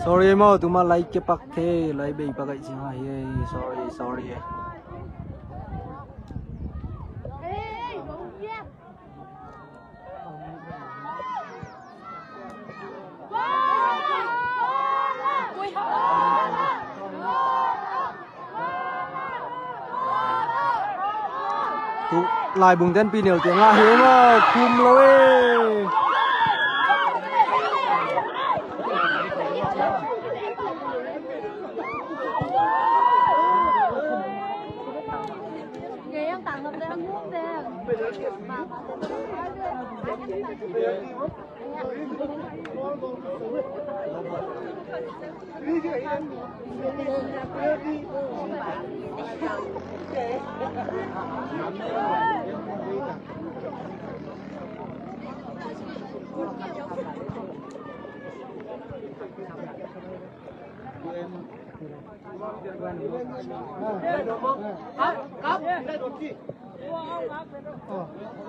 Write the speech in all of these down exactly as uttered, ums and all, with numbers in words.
Sorry maw, tuma lai kipak thei, lai bei pak aih ciang ahi ei. Sorry, sorry. Tu laibung ten pi neu tiang a hi maw, khum lo e.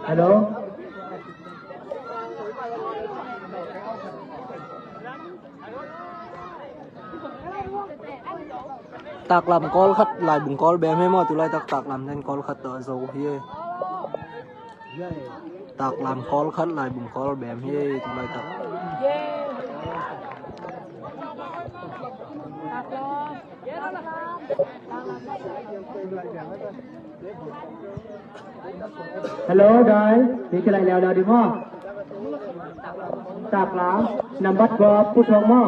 Hello. Taklam kawl khat, laibung kawl bem hi maw, tulaitak taklam ten kawl khat tawh a zo hi. Taklam kawl khat, laibung kawl bem hi, tulaitak. Hello, guys. Hi kilaih leuleu ding maw? Taklam nambat gua push up maw?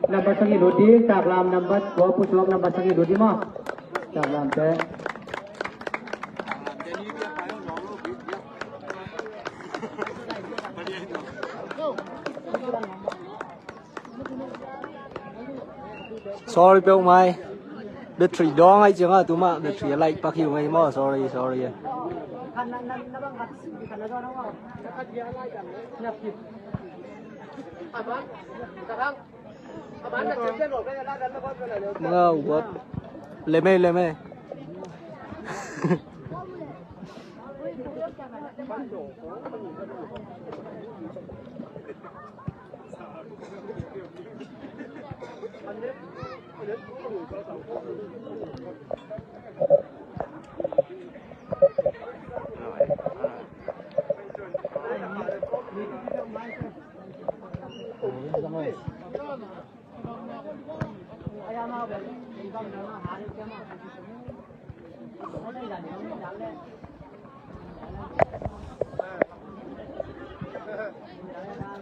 Nambat sagih lut ding, taklam nambat gua push up, nambat sagih lut ding maw? Taklam te. Sorry peuhmah e. Battery dawng aih ciangah tuma battery a laih pak hi uh ngei maw. Sorry, sorry. Mangau buat. Lemei, lemei.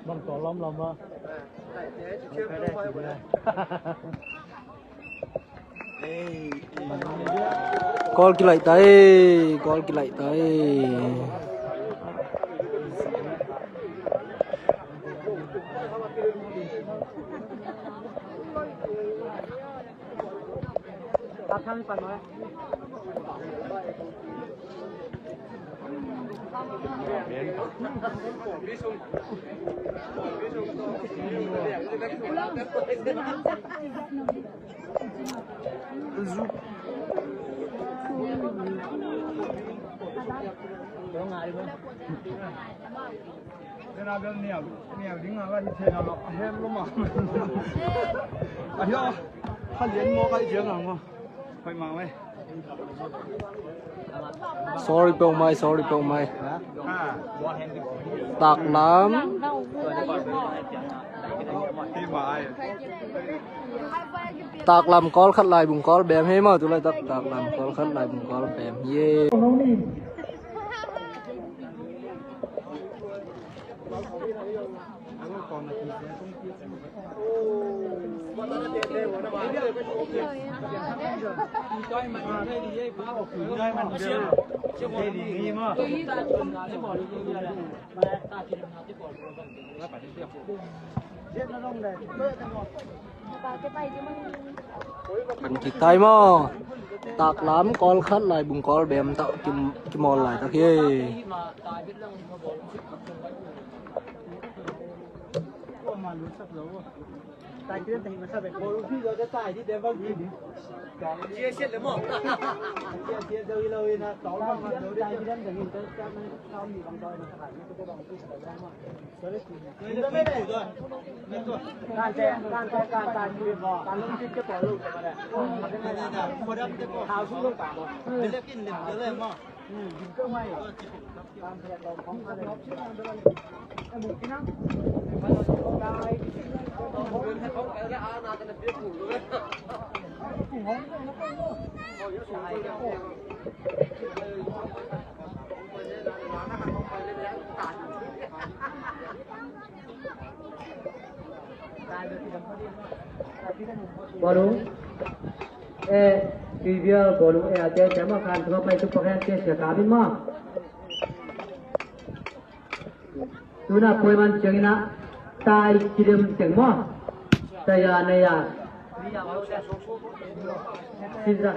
Bang tawh lamlam a. Kawl kilaih ta e, kawl kilaih ta e. Sorry peuhmah e, sorry peuhmah e. Taklam. Taklam kawl khat, laibung kawl bem hi maw, tulaitak taklam kawl khat, laibung kawl bem hi e. Kan kik tai maw? Taklam kawl khat, laibung kawl bem tawh kim, kimawl laitak hi. Bawlung, eh, tuibia bawlung, eh, a te te ma khan tua pai tu pakhen te sia ka bin ma. Tuna poi man ciangin ah tai kidem teng maw? Taya naya. Sinza.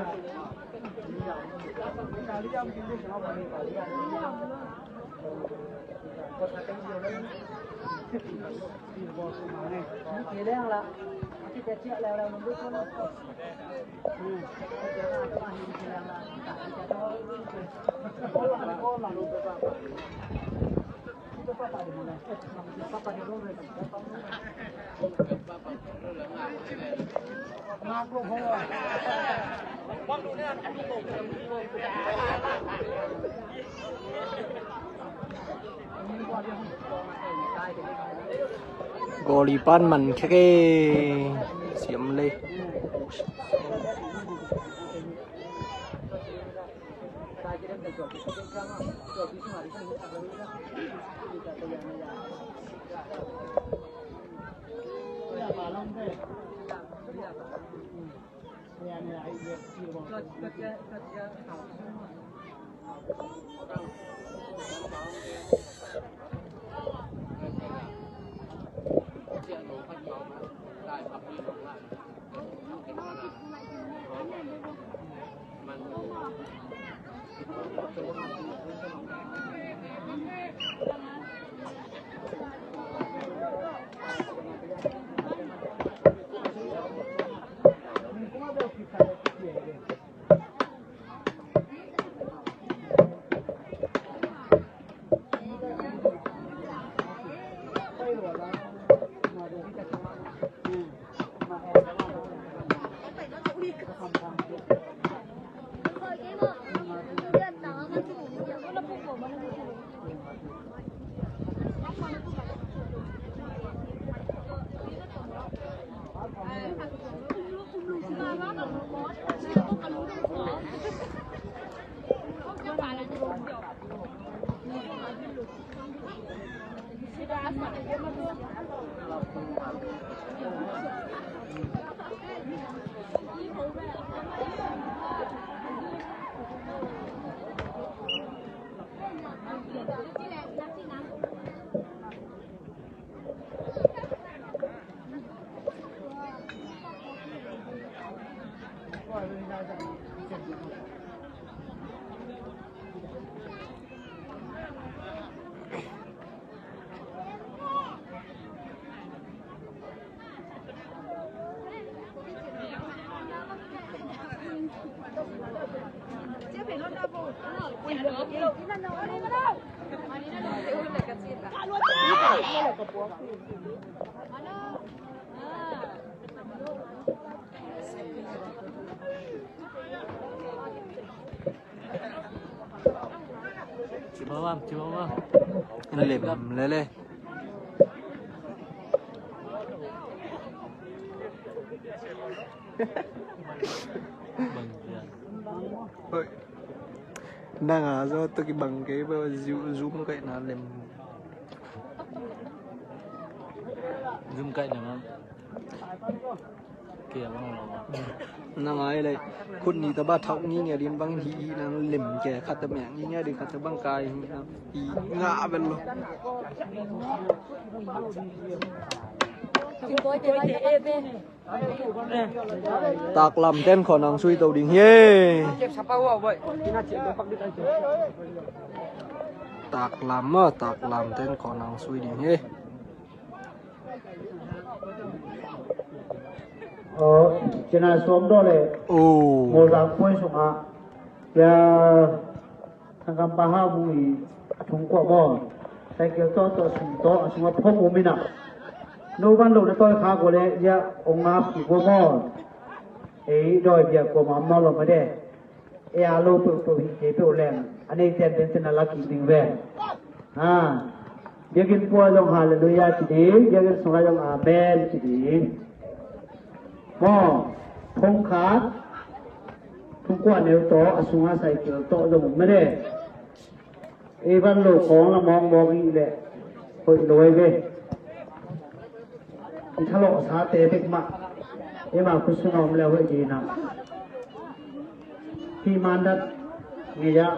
Goal i pan man khek e, siam le. Cibawam, cibawam. Lem lele. Hoi. Nang a zo to kibang kei ba, zoom kai na lem. Zoom kai na ma. Nang ai le khut ni ta ba thau ngi nge din bang hi hi nang lem ke khat ta meng ngi nge din khat ta bang kai hi nang hi nga bel lo. Taklam ten kho nang sui to ding hi. Taklam ma, taklam ten kho nang sui ding hi. Aw, cina suam dawh le. Oh. Mawlzang puai sungah. Ya, thangkam pa ha mu i a thung kuah maw. Cycle tawh tawh sung tawh a sungah phom um inah. No van lo na tawi kha kua le ya ong ngap ki kua maw. Ei dawi bia kua ma maw lo ma de. E a lo peuhpeuh hi kei peuh leng a nei ten ten ten a la kik ding ve. Ha. Biakinn pua zong halleluia ci ding, biakinn sungah zong amen ci ding. Maw, thong khat, thong kua neu tawh, a sungah cycle tawh zong um mene. Ei van lo khawng la mawkmawk i leh hoih lo ei ve. I thalawhsate bek mah eima khut sungah om le hoih dina. Hih mandat ngei-ah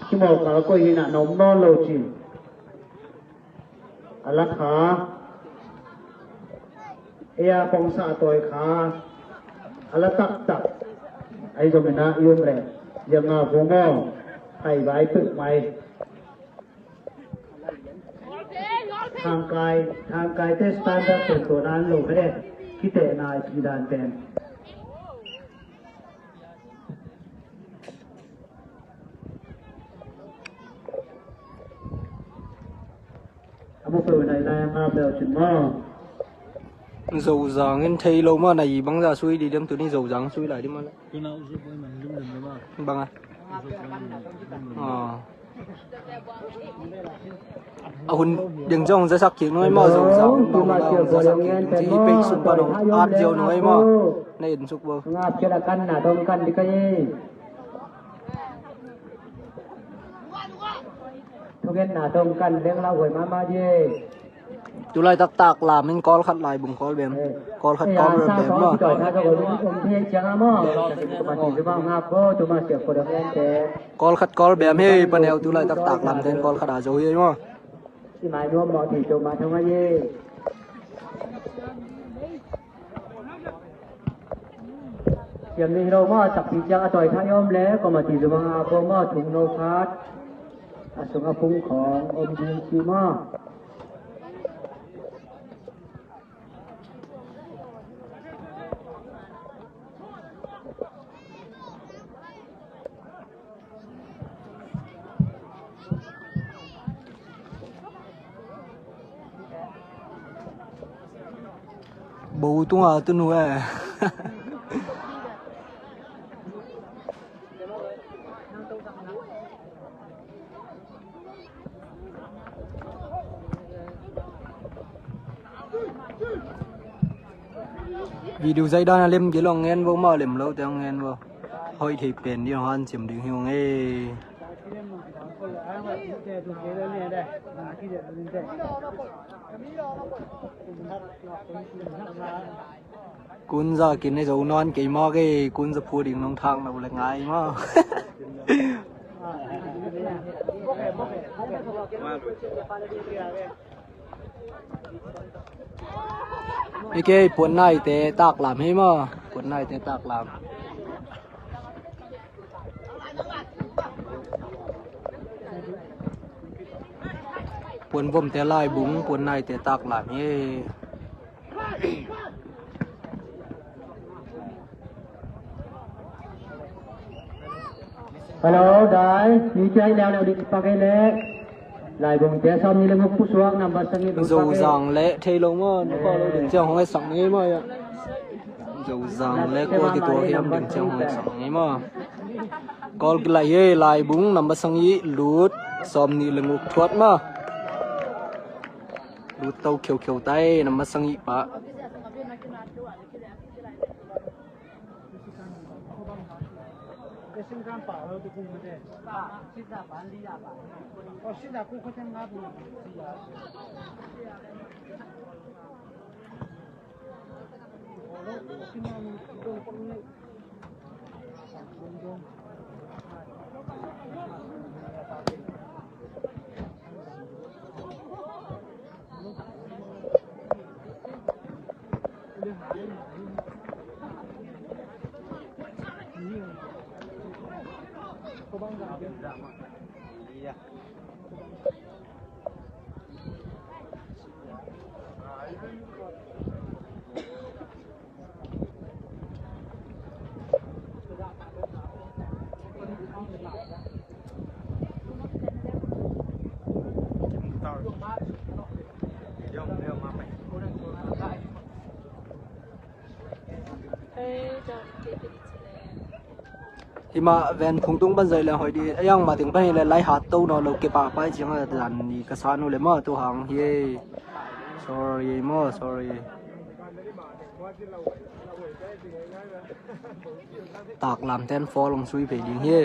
kimawlkal koih hina na om nawn lo cin. A la kha ei a pongsa a tawi kha a la taktak. Ahi zongin ah i um leh zianga vung aw. Hai vai peuh mai. Thangkai, thangkai te standard pen tua dan lo kha de. Kitehna i ci dan pen. A mu peuh nai lai a ngap leu cin maw? Zozang in thei lo maw, na i bangza sui di diam tuni Zozang sui lai di maw le. Bang a. Ah. A hun ding ciang hong zasak kik nung ei maw, Zozang in bang hong zasak kik ding ci hi, peih sung pan hong at ziau nung ei maw. Na in suk bo. Ngap kei la kan na dong kan di ka hi. Thugen na dong kan leng la huai mama di. Tulai taktak lam in kawl khat lai bung kawl bem. Kawl khat kawl bem maw. Kawl khat kawl bem hi paneu tulai taktak lam ten kawl khat a zo hi maw. Siam ni hi lo maw, takpi ciang a tawi thah i om le committee zumang a pawm maw, thung no khat a sung a phung khawng om ding ci maw. Bo tunga tunu eh. Video zai dan a lem gil hong ngen vo maw, lem lo te hong ngen vo. Hoih thei pen ding hong hanciam ding hi hong e. Kun za kin e zo nawn kei maw kei, kun za phu ding nong thak lo le ngai maw. Eke puan naite taklam hi maw? Puan naite taklam. Puan vomte laibung, puan naite taklam hi. Hello, dai. Mi kiai leu leu ding pakei le. Laibung te sawm ni le nguk pusuak number sang ni. Zozang le thei lo maw, na ko lo ding ciang hong et sak ni maw ya. Zozang le ko ki tua hiam ding ciang hong et sak ni maw. Kol ki lai ye, laibung number sang i lut sawm ni le nguk thuat maw. Lut to kheu kheu tai number sang i pa. Himah ven phung tung pan zai leng hoih di. A yang ma ting pan hi le lai hat to no lo ke pa pai ciang a dan ni ka san u le maw tu hang hi. Sorry maw, sorry. Taklam ten fall hong sui phei ding hi.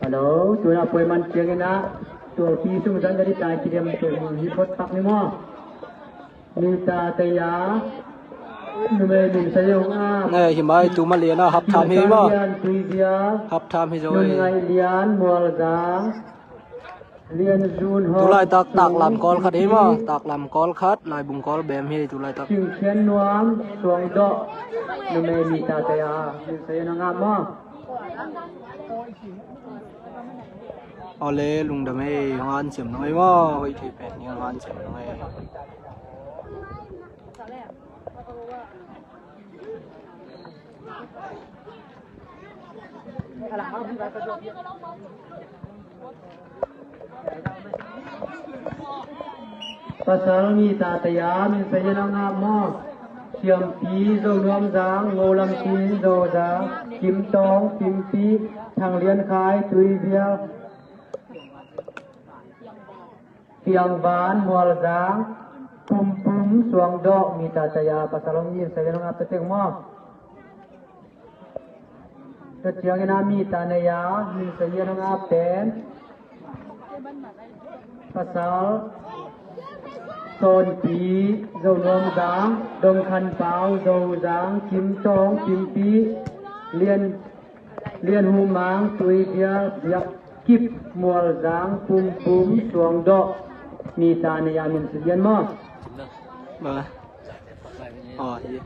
Hello, tuna appointment ciangin ah, tua pi sung zan dari tai kiriam tu hi pot pak ni maw. Mita Taya, numei min sayong a. Ngai hi mai tu ma lian a hap tham hi maw. Lian Tuizia. Hap tham hi zo. Nun ngai lian Mualzang. Lian Zun Hong. Tulai tak taklam kawl khat hi maw. Taklam kawl khat, laibung kawl bem hi tulai tak. Sing Thian Nuam, Suang Doh. Numei Mita Taya, min sayong a ngap maw. Ole lungdam ei, hong an siam nong ei maw, hoih thei pen ni hong an siam nong ei. Pasal Mita Taya, min sayong a ngap maw. Siampi Zo Nuam Zang, Ngo Lam Sin Zo Zang, Kim Tawng, Pimpi, Thang Lian Khai, Tuizia, Piang Van, Mualzang, Pum Pum, Suang Doh, Mita Taya, pasal hong min sayong a ngap teng maw. Tua ciangin a Mita Naya, min sayong a ngap pen. Pasal, Tonpi, Zo Nuam Zang, Dong Khan Pau, Zo Zang, Kim Tawng, Pimpi, Lian, Lian Hu Mang, Tuizia, Biak Kip, Mualzang, Pum Pum, Suang Doh, Mita Naya min sayong maw. Ba. Oh, yeah.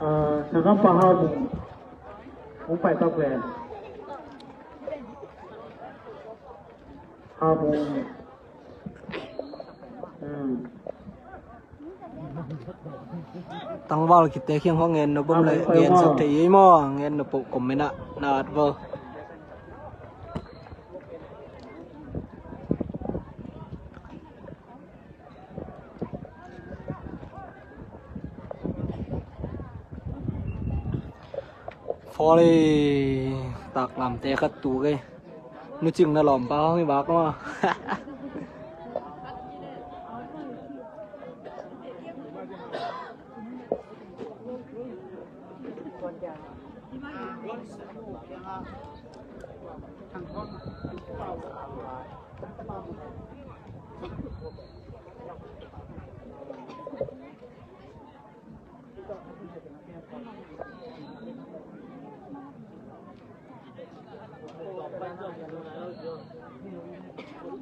Ah, Sangkam Pa Hau Bung. Hong pai pak pen. Hau Bung. Hmm. Tangval kite khiang hong ngen no bom le ngen sak thei ei maw, ngen no po comment ah na at vo. Fawlei taklamte khat tu kei. Nu Cing na lawmpa hong hi bak maw.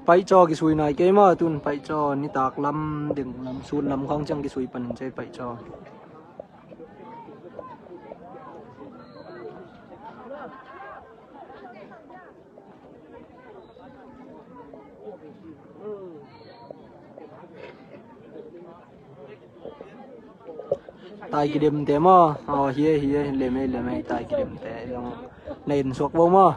Paihcaw kisui nai kei maw, tun paihcaw nitak lam, ding lam, sun lam khawng ciang kisui panin cei paihcaw. Tai kidemte maw? Aw, hi e, hi e, lem e, lem e, tai kidemte zong na en suak bo maw?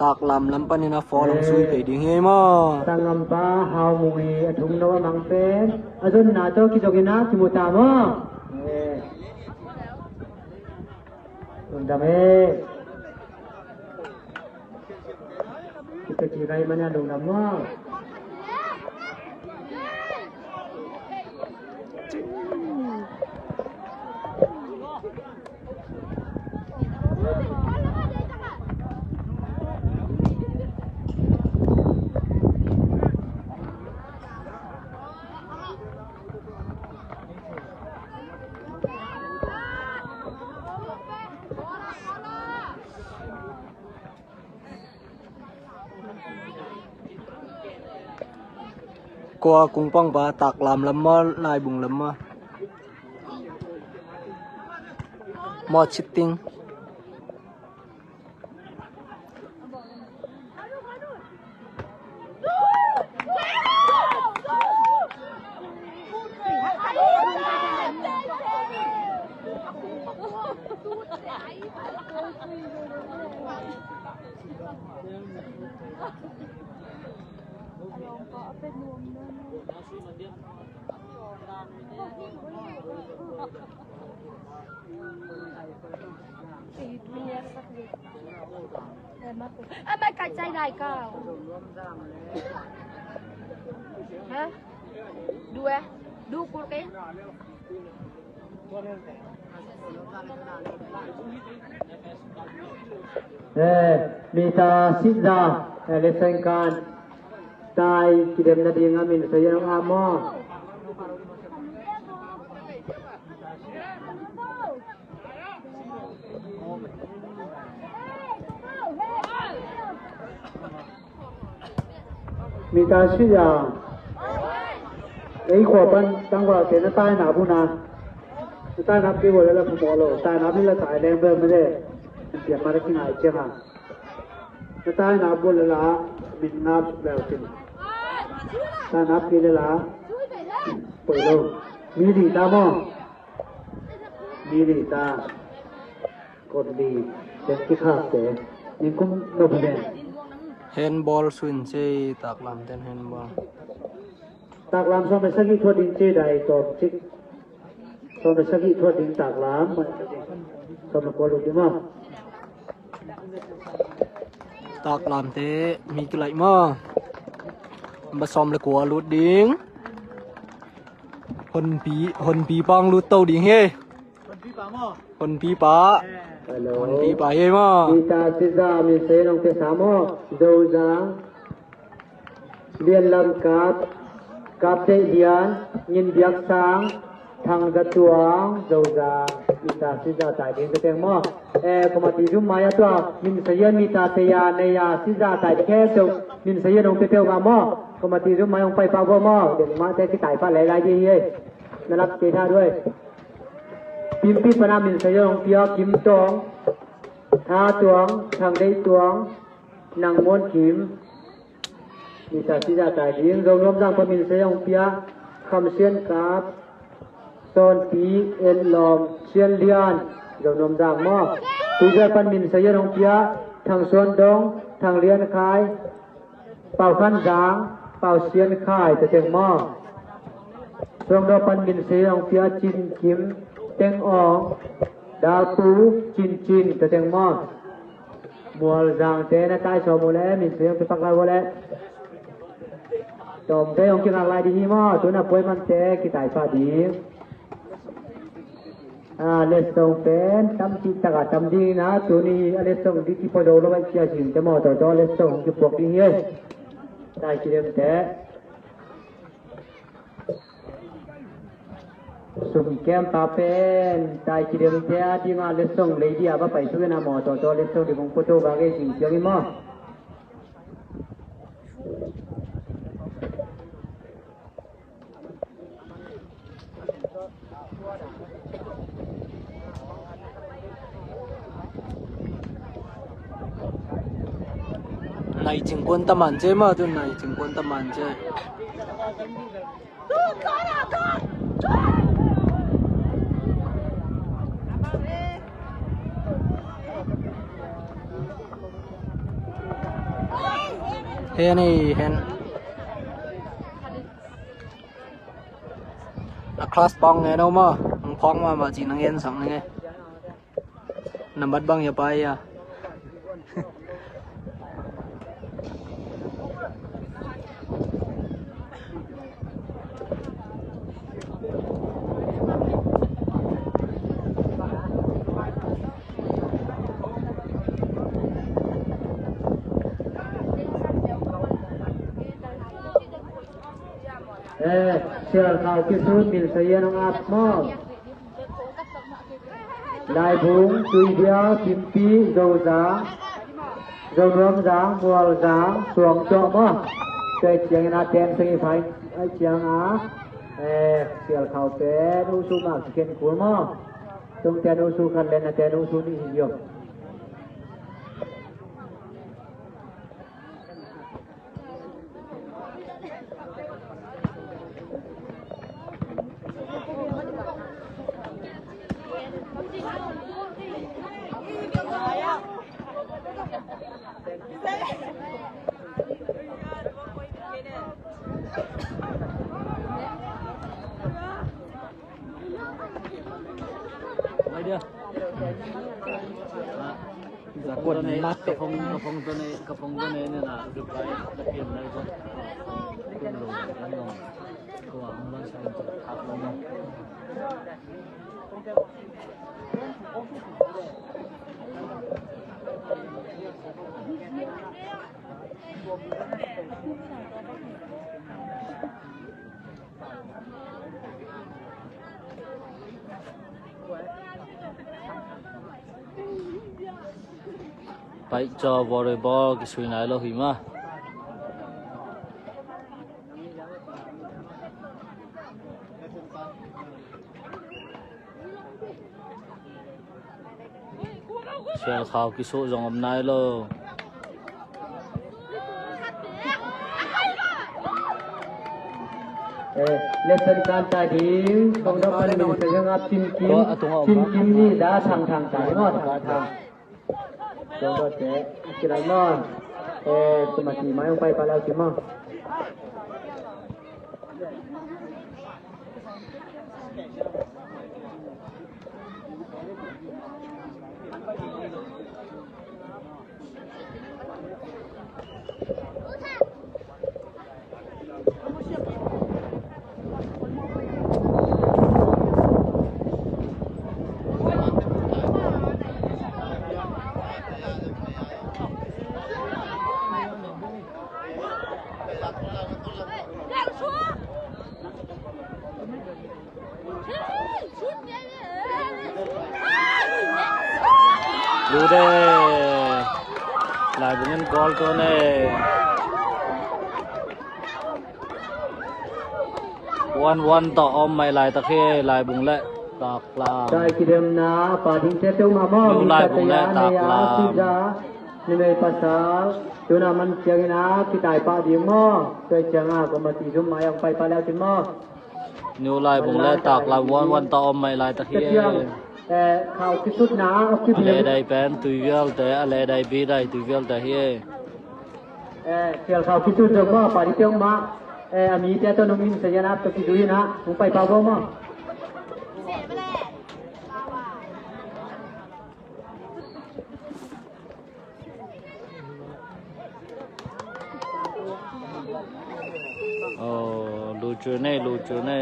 Taklam lam panin a foul hong zui phei ding hi ei maw? Sanggampa Hau Mui a thum no a mang pen a zonna tawh kizongin a kimu ta maw? Lungdam ei. Kita kirai mana lungdam maw? Kua kung pang ba, Taklam lam maw, Laibung lam maw? Maw cheating. Ama kai chai lai kau. Ha? Du eh? Du kur ke? Eh, mita sitza, eh, lesen kan. Tai kidem nading a min sa yang amo. Mita sitza. Ei khua pan tangval te na tai na bu na. Na tai na pi bo le la phu mo lo. Tai na pi la tai leng be me de. Pian ma le ki ngai chiang a. Na tai na bu le la min ngap leu cin. Tai na pi le la. Poi lo. Mi li ta mo. Ni li ta. Kot li. Tek ki khak te. Ning kum no bu ne. Handball swin se Taklam ten handball. Taklam sawm le sagih thuat ding ci dai tawm cik. Sawm le sagih thuat ding Taklam. Sawm le kua lut ding maw? Taklam te mi kilaih maw? Ba sawm le kua lut ding. Honpi, honpi pang lut to ding hi. Honpi pa. Hello. Honpi pa hi maw? Mita sitza min sa yang ong pia sa maw? Zozang. Lian Lam Kap, Kap Deih Lian, Ngin Biak Sang, Thang Za Tuang, Zozang, mita sitza tai ding ka teng maw? Eh, committee zum mai a tua, min sa yan mita te ya, ne ya, sitza tai ding khempeuh, min sa yan ong pia peuh nga maw? Committee zum mai ong pai pah vo maw? Deng mah te kitai pah lai lai ding hi ei. Na lak kei tha duai. Pimpi pana min sa yan ong pia, Kim Tong, Tha Tuang, Thang Deih Tuang, Nang Muan Kim, mita sitza tai ding. Zo Nuam Zang pan min sa yang ong pia, Kham Sian Kap, Sawn Pi, En Lawm, Sian Lian, Zo Nuam Zang maw? Tuizawl pan min sa yang ong pia, Thang Suan Dong, Thang Lian Khai, Pau Khan Zang, Pau Sian Khai, te teng maw? Suangdaw pan min sa yang ong pia, Cin Kim, Teng Awng, Dal Pu, Cin Cin, te teng maw? Mual Zang te na tai sawm uh le, min sa yang ong pia pak lai uh le. Tawm te ong kingak lai ding hi maw, tuna puai man te kitai pah ding. Ah, letsong pen tam cih taka tam ding na, tuni a letsong ding kipuak zo lo bai cia sing te maw, tawh tawh letsong kipuak ding hi. Tai kidem te. Sum kem pa pen tai kidem te a ding a letsong lei dia ba pai tu na maw, tawh tawh letsong ding kong puak to ba ke sing ciang hi maw. Nai cingkuan taman ce ma tu, nai cingkuan taman ce. Hen ei hen. Na class pawng ngen o maw? Ang pawng mahmah ci na ngen sang ni nge. Nambat bang ya pai ya. Eh, Sial Khau Kisut, min sa yan ang at mo. Laibung, Tuibia, Kimpi, Zozang, Zonuamzang, Mualzang, Suangtuah maw. Tua ciangin a ten seng i fai, a ciang a, eh, Sial Khau pen usu mah kiken kul maw. Tung ten usu khat len a ten usu nih hi ziom. Mai dia. Zakon mat ka phong, ka phong tu nei, ka phong tu nei ni na, zupai, ka pian lai ko. Kun lo, kan lo. Ko ang lan sa ko, hak lo. Paih caw volleyball kisui nai lo hi mah. Sial Khau Kisut zong om nai lo. Eh, lesson kan ta ding, kong dok pan min sa zong ap Cin Kim, Cin Kim ni da thang thang ta ding, oh, thang thang. Kong dok te, kilai non. Eh, kumati mai ong pai pa lau Cin mo. Lu de. Laibung in goal to ne. One one tawh om mai laitak hi, Laibung le Taklam. Sai kidemna, pa ding te teu mah maw. New Laibung le Taklam. Numei pasal, tuna man ciangin a kitai pah ding maw. Tua ciang a, kong mati zum mai ang pai pa leu cin maw. New Laibung le Taklam one one tawh om mai laitak hi. Tua ciang, eh, khau kisutna, a kibim. A ledai pen Tuivial te, a ledai bidai Tuivial te hi. Eh, Sial Khau kisut zong maw, pari tiang maw. Eh, a mite tawh nong min sa yan ap tawh kizui na, nong pai pau bo maw. Oh, lucu ne, lucu ne.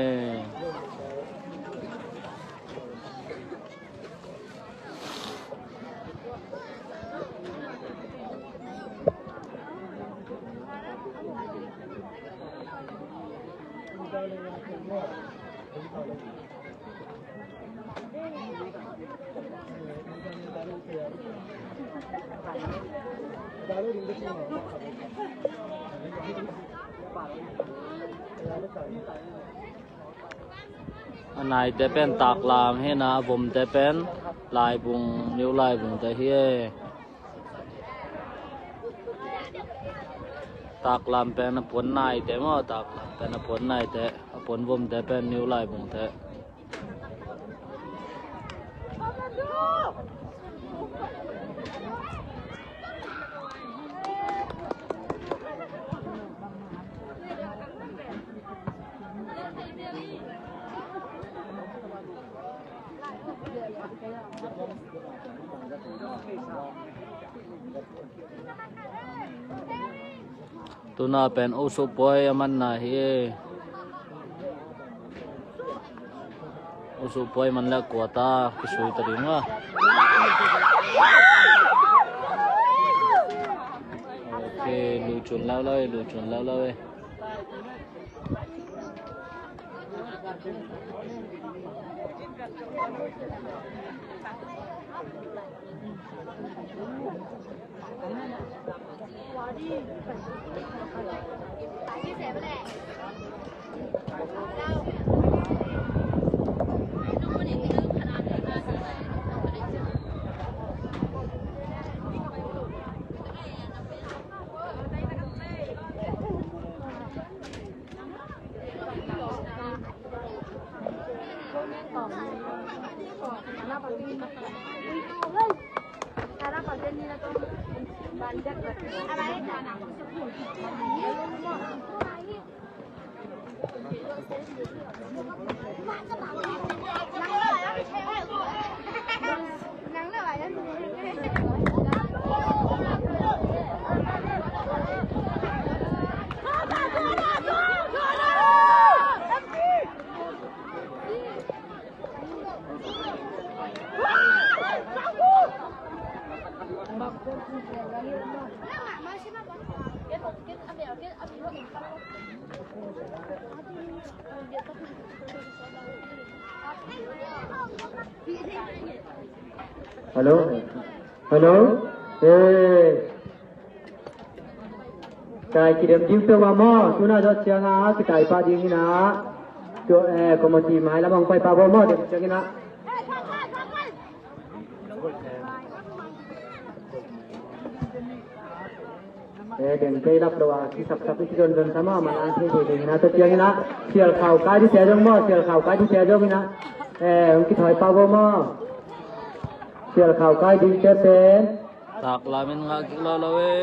A naite pen Taklam hi na, a vomte pen Laibung, New Laibung te hi e. Taklam pen a puan naite maw, Taklam pen a puan naite, a puan vomte pen New Laibung te. Tuna pen Osupuai a manna hi e. Osupuai man le kuata kisui ta ding a. Ok, lu chun lau lau e, lu chun lau lau e. Hello. Hello. Eh. Kitai kidem ding peuhmah maw, tuna zawh ciangin kitai pah ding in ah. Tua, eh, committee mai lam hong pai pah bo maw, dem ciangin ah. Eh, dem kei lap lo a, kisapsap i kizonzon sa maw, man an thei thei ding in ah, tua ciangin ah. Sial khau kai ding te zong maw, sial khau kai ding te zong in ah. Eh, hong kithawi pah bo maw. Sial khau kai ding te pen. Taklam in ngah kik lo lo e.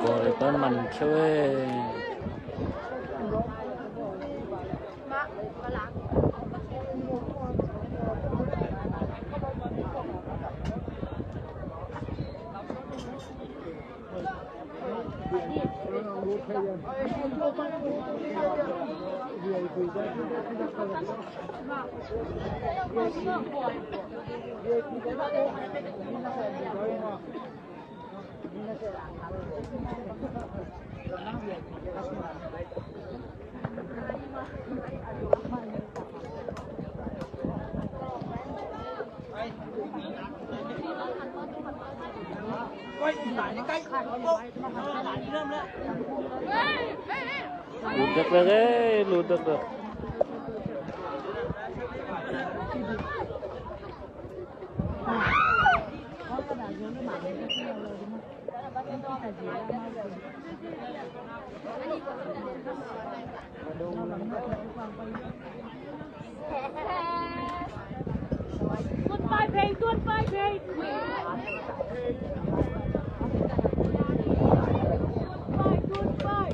Goal pan man kheu e. Lut dekdek e, lut dekdek. Tuan pai phei, tuan pai phei. Tuan pai, tuan pai.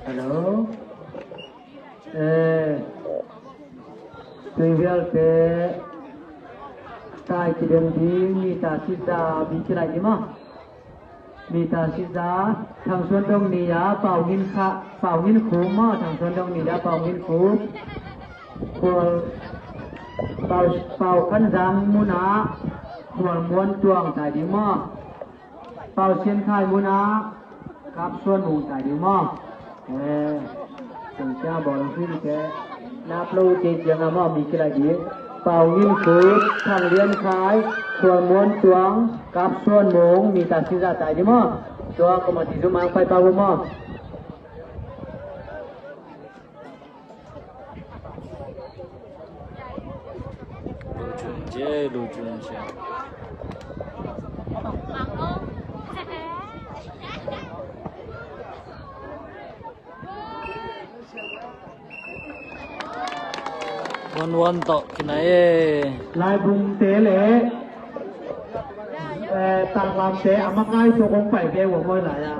Hello. Eh, tui vialte tai kidem ding, mi ta siza, mi kilai ding maw. Mi ta siza, Thang Suan Dong Ni a, Pau Ngin Kha, Pau Ngin Khum maw, Thang Suan Dong Ni a, Pau Ngin Khum. Khual, Pau, Pau Khan Zang mun a, Khual Muan Tuang tai ding maw. Pau Sian Khai mun a, Kap Suan Mung tai ding maw. Eh, seng cia bawl ang sui ding te. Nap lo te ciang a maw, mi kilai ding. Pau Ngin Khum, Thang Lian Khai, Khual Muan Tuang, Kap Suan Mung, mi ta siza tai ding maw. Tua committee zum ang pai pau maw. Lu cun cia, lu cun cia. Wan wan tawh kinai e. Laibung te le, eh, Tanglam te a makai so kong pai ke wa moi lai a.